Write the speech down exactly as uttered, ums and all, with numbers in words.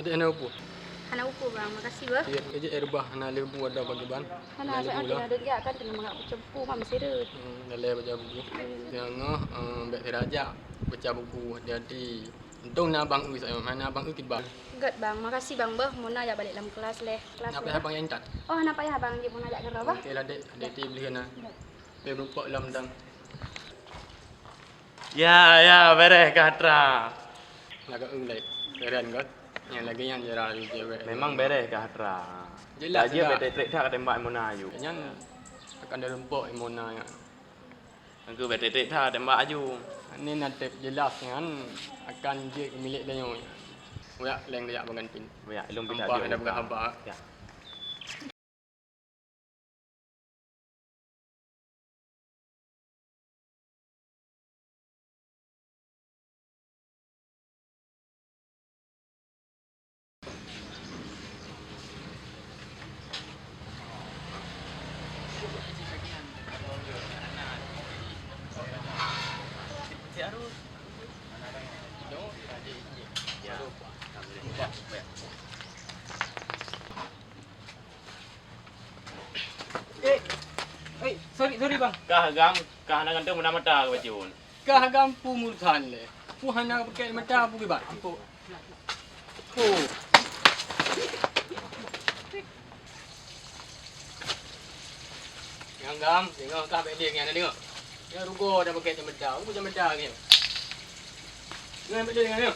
Adik hana upu. Hana upu, Bang. Makasih, bah. Iya, kejek air bah, hana lé upu ada bagi ban. Hana, hana lé upu lah. Hana ada dia kan kena mangap kucing upu, Bang, mesir. Hmm, dah lé baca buku. Hmm. Yang ngah, eh, baik saya ajak baca buku, hati-hati. Untung na abang u saya, mana abang u kiban. Gét, Bang. Makasih, Bang, bah. Mona jak balik dalam kelas leh. Kelas. Kenapa leh, abang yang intat? Oh, kenapa ya, Bang? Dia Mona jak kerja, bah? Okey lah, Dek. Hati-hati beli kena. Gét. Pergi berempat dalam dang. Ya, ya, bereh kah Atra. Lagak ulai. Keren kot. Yang lagi yang jera yu cewek. Memang bereh kah Atra. Jelas. Aja lah. Betek-tek that tembak Mona yu. Yang akan dirempok Mona ya. Aku betek-tek that tembak aju. Ini nanti jelas kan akan dia milik dia nyonya. Uyak leng dia makan pin. Uyak, ilung pin. Nampak aju, ada bukan nampak. Ya. Eh, eh, sorry, sorry, Bang. Kah agam, kah hana gantung mata-mata ke bacun. Kah agam pu murusan leh. Pu hana pakai mata pu kibat. Ampun. Pu. Yang agam, tengok kah bek dia yang ada tengok. Yang rugo dah pakai mata, pu mata ke. Tengok bek dia yang ada.